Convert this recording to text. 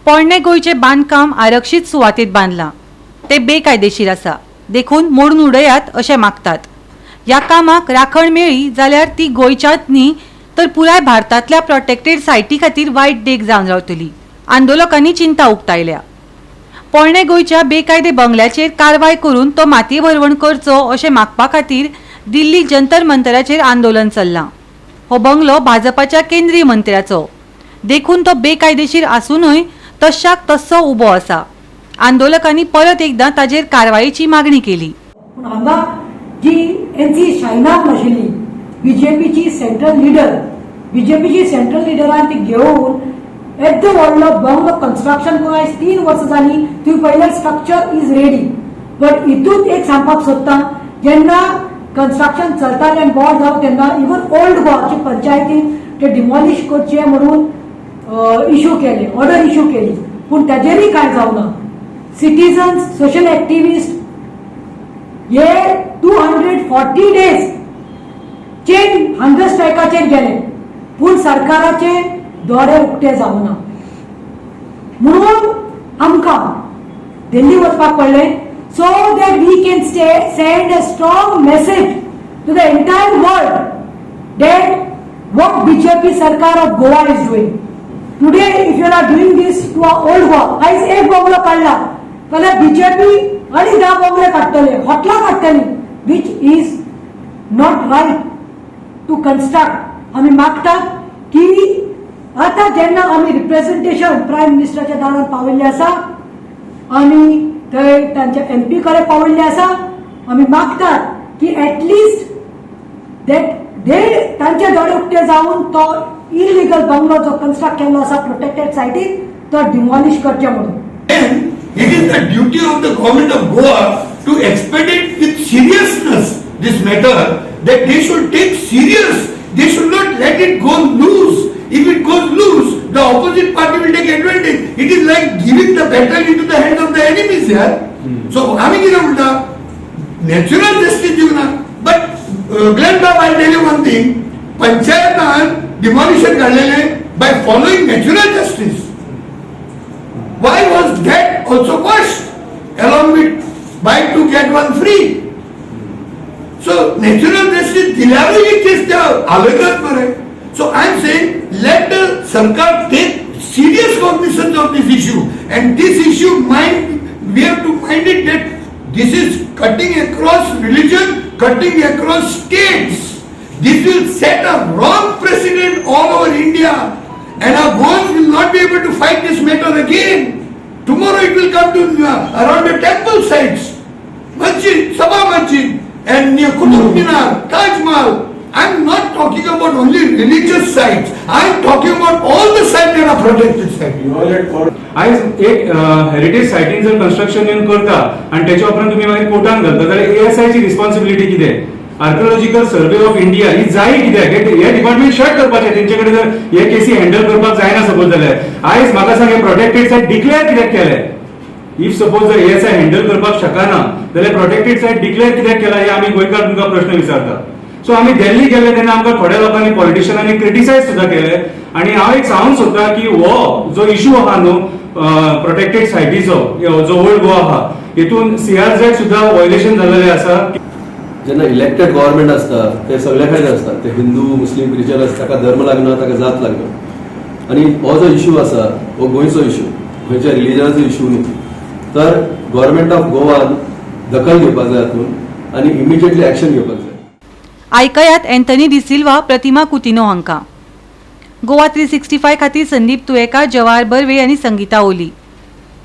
पोरणे गोंयचें बांदकाम आरक्षीत सुवातेत बांदलां. तें बेकायदेशीर आसा, देखून मोडून उडयात अशें मागतात. ह्या कामाक राखण मेळ्ळी जाल्यार ती गोंयच्याच न्ही तर पुराय भारतांतल्या प्रोटेक्टेड सायटी खातीर वायट देख जावन रावतली. आंदोलकांनी चिंता उक्तायल्या. पोरणे गोंयच्या बेकायदे बंगल्याचेर कारवाय करून तो मातये भरवण करचो अशें मागपा खातीर दिल्ली जंतर मंतराचेर आंदोलन चल्लां. हो बंगलो भाजपाच्या केंद्रीय मंत्र्याचो, देखून तो बेकायदेशीर आसूनय तश्शाक तस्सो उबो आसा. आंदोलकांनी परत एकदां ताजेर कारवायेची मागणी केली. पूण हांगा जी एनसी शायनाक आशिल्ली बीजेपीची सेंट्रल लिडर, बीजेपीची सेंट्रल लिडरान ती घेवन येद्दो व्हडलो बंगलो कन्स्ट्रक्शन करून आयज 3 वर्सां जालीं. तुवें पळयल्यार स्ट्रक्चर is ready. But हितूंत एक सांगपाक सोदता, जेन्ना कन्स्ट्रक्शन चलतालें आनी बोर्ड जावं तेन्ना इवन ओल्ड गोवाची पंचायतीन ते डिमॉलिश करचे म्हणून इशू केले, ऑर्डर इशू केली, पूण ताजेरय कांय जावना. सिटीजन्स, सोशल एक्टिविस्ट हे 240 days chain hunger स्ट्रायकाचेर गेले, पूण सरकाराचे दोळे उक्ते जावना म्हणून आमकां दिल्ली वचपाक पडलें, so that we can stay send a strong message to the entire world that what BJP सरकार of Goa is doing. Today, if you are doing this to our Old Goa, आयज एक बंगलो काडला जाल्यार BJP आनी 10 बंगले काडटले, हॉटलां काडटली, which is not right to construct. आमी मागतात की आतां जेन्ना आमी रिप्रेझेंटेशन प्रायम मिनिस्टराच्या दारात पाविल्ले आसा आनी थंय तांच्या एमपी कडेन पाविल्ले आसा, आमी मागतात की एटलिस्ट that they तांचे दोळे उक्ते जावन तो इलिगल बंगलो जो कन्स्ट्रक्ट केल्लो आसा प्रोटेक्टेड सायटीर, तो डिमॉलिश करचे म्हणून. Then it is the duty of the government of Goa to expedite with seriousness this matter, that they should take serious. They should not let it go loose. If it goes loose, the opposite party will take advantage. It is like giving the battle into the hands of the enemies here. So आम्ही कितें म्हणटा, natural justice दिवंक ना. But Glenn बाब, I tell you one thing, पंचायतान demolition काडलेलें by following natural justice. Why was that also quashed along with buy two get one free? So natural justice दिल्यारूय ही केस त्या हालयतात मरे. So I am saying, let the सरकार take serious cognizance of this issue, and this issue, mind, we have to mind it that this is cutting across religion, cutting across states. This will set a wrong precedent all over India, and our Goans will not be able to fight this matter again. Tomorrow it will come to around the temple sites, Masjid, Sabha Masjid, and near Qutub Minar, Taj Mahal. I'm not talking about only religious sites. I'm talking about all the sites that are protected sites. You all had called आयज एक heritage सायटीन जर construction येवन करता आनी त्याच्या उपरांत तुमी मागीर कोर्टान घालता जाल्यार एएसआयची रिस्पॉन्सिबिलिटी कितें? आर्किओलॉजिकल सर्वे ऑफ इंडिया ही जाय कित्याक? हे डिपार्टमेंट शट करपाचें. तेंचे कडेन जर हे केसी हँडल करपाक जायना सपोज जाल्यार, आयज म्हाका सांग, हे प्रोटेक्टेड सायट डिक्लेअर कित्याक केले? If suppose जर एएसआय हँडल करपाक शकना जाल्यार प्रोटेक्टेड सायट डिक्लेअर कित्याक केला, हे आमी गोंयकार तुमकां प्रश्न विचारता. सो आमी दिल्ली गेले तेन्ना आमकां थोड्या लोकांनी, पॉलिटिशियनांनी क्रिटिसायज सुद्दां केले. आनी हांव एक सांगूंक सोदतां की हो जो इशू आहा न्हू प्रोटेक्टेड सायटीचो, जो ओल्ड गोवा आहा, हितून सीआरझेड सुद्दां वॉयलेशन जाल्लें आसा. जेन्ना इलेक्टेड गव्हर्मेंट आसता, ते सगळ्या खातीर आसता. ते हिंदू, मुस्लीम, क्रिश्चन आसता, ताका धर्म लागना, ताका जात लागना. आनी हो जो इशू आसा, हो गोंयचो इशू, खंयच्या रिलिजनाचो इशू न्हू. तर गव्हर्मेंट ऑफ गोवान दखल घेवपाक जाय हातूंत आनी इमिजिएटली एक्शन घेवपाक जाय. आयकयात अँथनी डिसिल्वा, प्रतिमा कुतिनो हांकां. गोवा 365 खातीर संदीप तुयेकार, जवाहर बर्वे आनी संगीता ओली.